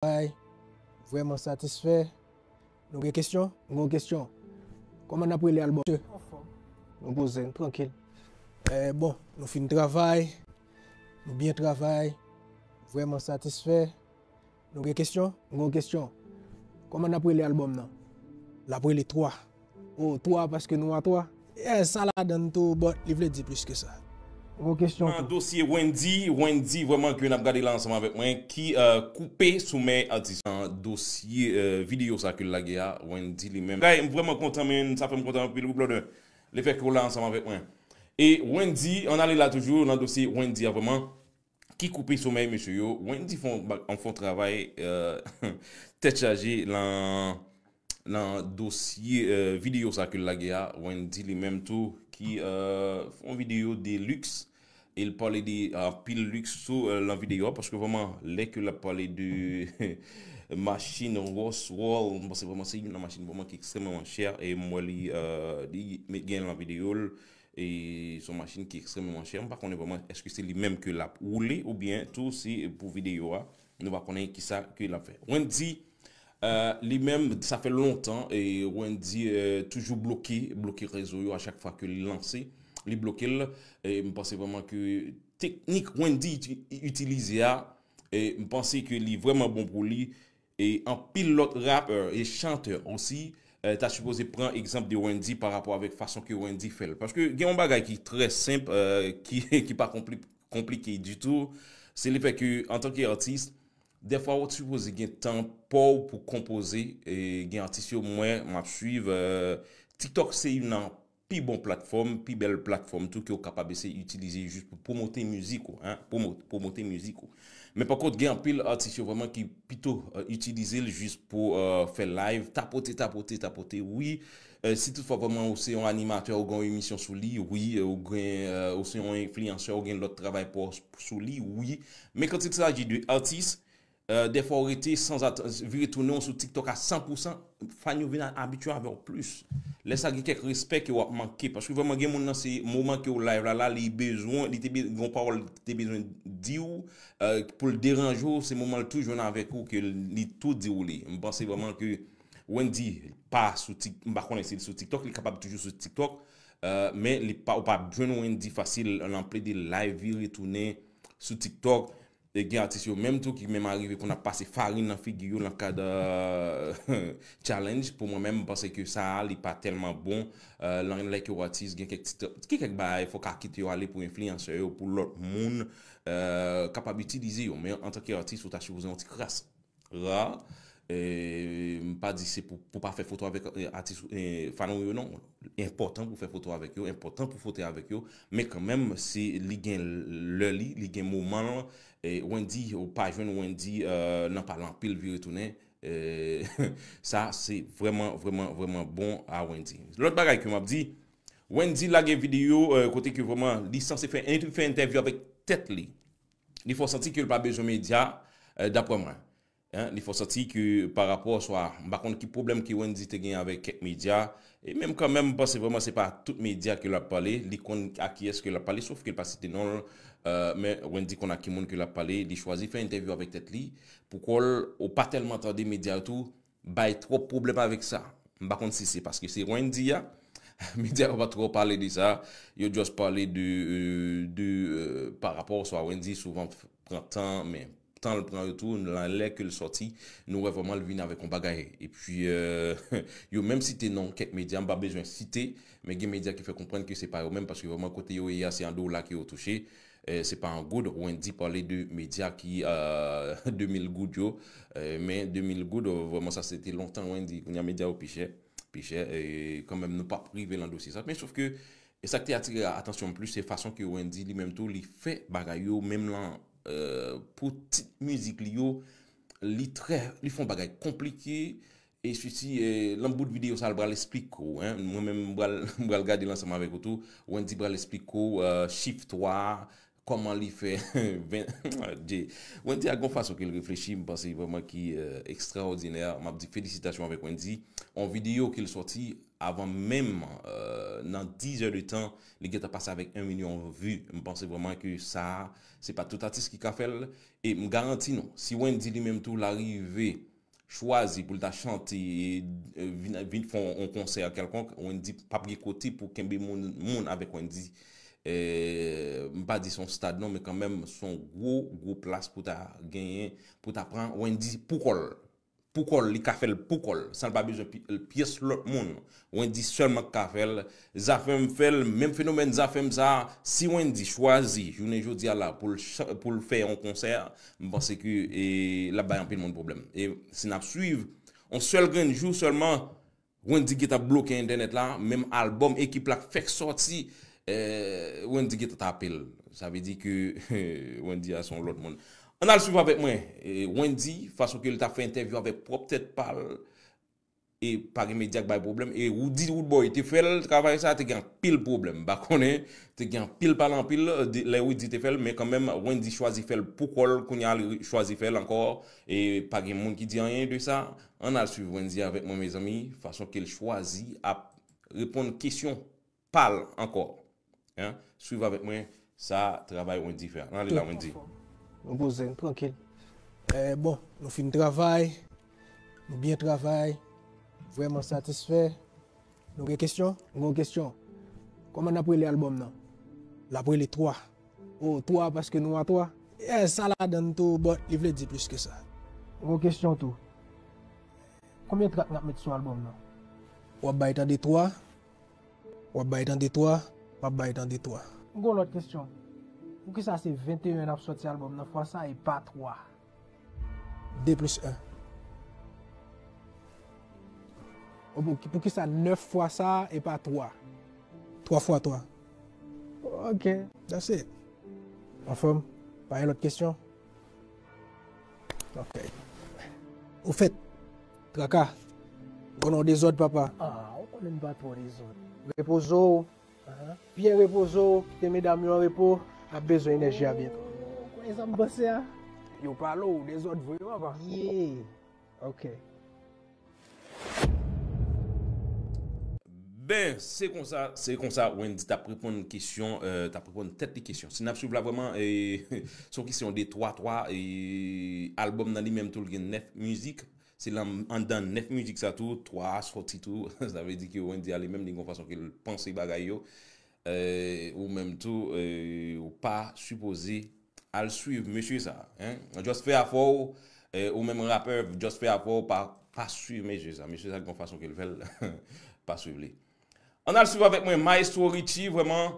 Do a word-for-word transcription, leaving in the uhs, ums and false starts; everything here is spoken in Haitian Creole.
travay, vrèman satisfè. Nou gen kesyon? Nou gen kesyon. Kòman n ap rele albòm? Anfòm. Nou poze n, trankil. Eh, bon, nou fin travay, nou byen travay, vrèman satisfè. Nou gen kesyon? Nou gen kesyon. Kòman n ap rele albòm nan? L ap rele twa. O, twa paske nou a twa. Yeah, sa ladann tou, but li vle di plis ke sa. Nou gen kesyon tou. Nan dosye Wendy, Wendy vrèman ke n ap gade la ansanm avèk mwen, ki eh, koupe somèy atis. Nan dosye eh, videyo sa ke l lage a, Wendy li menm. Guy, m vrèman kontan, men sa fè m kontan anpil, wi, brother. Lefètke w la ansanm avèk mwen. E Wendy, ann ale la toujou nan dosye Wendy a vrèman. Ki koupe somèy mesye yo. Wendy fè yon ba- an fè yon travay eh, tèt chaje nan nan dosye eh, videyo sa ke l lage a. Wendy li menm tou ki eh, fè yon videyo de liks. E l pale de anpil liks tou eh, nan videyo a paske vrèman lè ke l ap pale de machin Rolls Royce, m panse vrèman se youn nan machin vrèman ki ekstrèmeman chè e m wè li eh, li met gen nan videyo l. E se yon machin ki ekstrèmeman chè. M pa konnen vrèman èske se li menm ke l ap woule oubyen tou se pou videyo a. Nou pa konnen kisa ke l ap fè. Wendy eh, li menm, sa fè lontan e Wendy eh, toujou bloke, bloke rezo yo a chak fwa ke li lanse. Li bloke l. E m panse vrèman ke teknik Wendy iti- itilize a, e m panse ke li vrèman bon pou li. E anpil lòt rapè e chantè osi eh, ta sipoze pran egzanp de Wendy pa rapò avèk fason ke Wendy fè l. Paske gen yon bagay ki trè senp, eh, ki, ki pa konpli- konplike ditou. Se lefètke, antanke atis, dèfwa ou sipoze gen tan pa w pou konpoze. E gen atis yo mwen, m ap swiv. Eh, TikTok se youn nan pi bon platfòm, pi bèl platfòm tou ke w kapab eseye itilize jis pou pwomote mizik ou, hein, pwomo- pwomote mizik ou. Men pa kont, gen anpil atis yo vrèman ki pito eh, itilize l jis pou eh, fè live, tapote, tapote, tapote, wi. Eh, si toutfwa vrèman ou se yon animatè, ou gen yon emisyon sou li, wi, eh, ou gen, eh, ou se yon enfliyansè, ou gen lòt travay pa w sou li, wi. Men quand il s'agit de atis, eh, dèfwa ou rete san atann, vire tounen w sou TikTok a san pou san, fan yo vin a- abitye avè w plis. Lè sa gen kèk respè ke w ap manke, paske vrèman gen moun nan se moman ke w live la, la li bezwen, li te be- gen yon pawòl li te bezwen di w, eh, pou l deranje w, se moman l tou jwenn avèk ou ke li tou di w li. M panse vrèman ke Wendy pa sou Tik, m pa konnen si l sou TikTok, li kapab toujou sou TikTok, eh, men li pa, ou pa jwenn Wendy fasil, l ap plede live, vire tounen sou TikTok. E gen atis yo menm tou ki menm arive konn ap pase farin nan figi yo nan kad eh, challenge. Pou mwen menm, m panse ke sa a, li pa tèlman bon. Eh, nan lè ke w atis, gen kèk ti, gen kèk bagay, fòk a kite yo ale pou enfliyansè yo, pou lòt moun eh, kapab itilize yo. Men antanke atis, ou ta sipoze yon ti kras ra. Eh, m pa di se pou, pou pa fè foto avèk eh, atis, eh, fan ou yo non. Enpòtan pou fè foto avèk yo, enpòtan pou foto avèk yo. Men kanmenm, se li gen lè li, li gen moman l. Eh, Wendy, ou pa jwenn Wendy eh, nan pale anpil vire tounen. Eh, sa, se vrèman, vrèman, vrèman bon a Wendy. Lòt bagay ke m ap di, Wendy lage videyo eh, kote ke vrèman li sanse fè, fè entèvyou avèk tèt li. Li fè w santi ke l pa bezwen medya, eh, daprè mwen. Hein, li fè w santi ke pa rapò swa, m pa konn ki pwoblèm ke Wendy te gen avèk kèk medya. E menm kanmenm, m panse vrèman se pa tout medya ke l ap pale, li konn a kiyès ke l ap pale, sof ke l pa site non l. Eh, men Wendy konn a ki moun ke l ap pale, li chwazi fè entèvyou avèk tèt li. Pou kò l, ou pa tèlman tande medya yo tou bay twòp pwoblèm avèk sa. M pa konn si se paske se Wendy a. Medya yo pa twò pale de sa. Yo just pale de, eh, de eh, pa rapò swa Wendy souvan pran tan, men tan l pran yo tou, nan lè ke l sòti, nou wè vrèman l vin avèk yon bagay. Epi, eh, yo menm site non kèk medya, m pa bezwen site, men gen medya ki fè konprann ke se pa yo menm, paske vrèman kote yo ye a, se an dola ke yo touche. Eh, se pa an goud, Wendy pale de medya ki eh, de mil goud yo. Eh, men de mil goud, eh, vrèman sa se te lontan Wendy. Kounye a medya yo pi chè, pi chè. E kanmenm nou p ap rive nan dosye sa. Men sof ke E sa k te atire atansyon m plis, se fason ke Wendy li menm tou, li fè bagay yo, menm lan eh, pou tit mizik li yo, li trè, li fè yon bagay konplike, e sisi eh, lan bout videyo sa, l pral esplike w, hein. Mwen menm, m pral, m pral gade l ansanm avèk ou tou. Wendy pral esplike w eh, chif twa a, kòman li fè. Ven- Dye. Wendy a gon fason ke l reflechi, m panse vrèman ki euh, ekstraòdinè. M ap di felisitasyon avèk Wendy. On videyo ke l sòti avan menm euh, nan diz è de tan, li gentan pase avèk en milyon vi. M panse vrèman ke sa, se pa tout atis ki ka fè l. E m garanti nou, si Wendy li menm tou la rive chwazi pou l ta chante, e, vin, vin fè yon konsè kèlkonk, Wendy p ap gen kote pou kenbe moun, moun avèk Wendy. E, m pa di se yon stad non, men kanmenm se yon gwo, gwo plas pou ta genyen, pou ta pran Wendy pou kò l. Pou kò l, li ka fè l pou kò l, san l pa bezwen pi- pyès lòt moun. Wendy sèlman k ka fè l. Zafèm fè l, menm fenomèn Zafèm sa, si Wendy chwazi jounen jodi a la pou l cha- pou l fè yon konsè, m panse ke e, l ap bay anpil moun pwoblèm. E si n ap swiv, on sèl grenn jou sèlman, Wendy gentan bloke entènèt la, menm albòm ekip la k fèk sòti, eh, Wendy gentan tape l. Sa vle di ke Wendy a se yon lòt moun. Ann al swiv avèk mwen, eh, Wendy, fason ke l t ap fè entèvyou avèk pwòp tèt pa l, e pa gen medya k bay pwoblèm. E Roody Roodboy te fè l, travay sa, te gen anpil pwoblèm. M pa konnen, te gen anpil pale anpil, de- lè Roody te fè l, men kanmenm, Wendy chwazi fè l pou kò l, kounye a li chwazi fè l ankò, e pa gen moun ki di anyen de sa. Ann al swiv Wendy avèk mwen, mezanmi, fason ke l chwazi ap reponn kesyon pa l ankò. Hein? Swiv avèk mwen, sa travay Wendy fè. Ann ale la, Wendy. Nou poze n, trankil. Eh, bon, nou fin travay, nou byen travay, vrèman satisfè. Nou gen kesyon? Nou gen kesyon. Kòman n ap rele albòm nan? L ap rele twa. Oh, twa paske nou a twa? Yeah, sa ladan l tou, but li vle di plis ke sa. Nou gen kesyon tou. Konbyen trak n ap met sou albòm nan? W ap bay tande twa, w ap bay tande twa, m ap bay tande twa. M gen yon lòt kesyon. Poukisa se venteyen n ap sòti albòm nan fwa sa e pa twa? De plis en. Ou pou, poukisa nèf fwa sa e pa twa? Twa fwa twa. Ok. That's it. Anfòm, pa gen lòt kesyon? Ok. Ofèt, Traka, ou konnen w dezòd, papa. Ah, ou konnen m pa twò dezòd. Repoze w. Byen repoze w, kite medam yo an repo, ap bezwen enèji a byento. Ou konnen sa m panse a? Yo pale w, dezòd vre, papa. Yeah. Ok. Ben, se konsa, se konsa Wendy t ap reponn kesyon, euh, t ap reponn tèt li kesyon. Si n ap swiv la vrèman, e, se yon kesyon de twa twa, e, albòm nan li menm tou l gen nèf mizik. Se lan anndan nèf mizik sa tou, twa a sòti tou. Sa vle di ke Wendy a li menm, li gen yon fason ke l panse bagay yo. E, ou menm tou, e, ou pa sipoze al swiv mesye sa, hein? Just fè afè w, e, ou menm rapè, just fè afè w, pa, pa swiv mesye sa. Mesye sa gen yon fason ke l fè l, pa swiv li. Ann al swiv avèk mwen Maestro Richie, vrèman,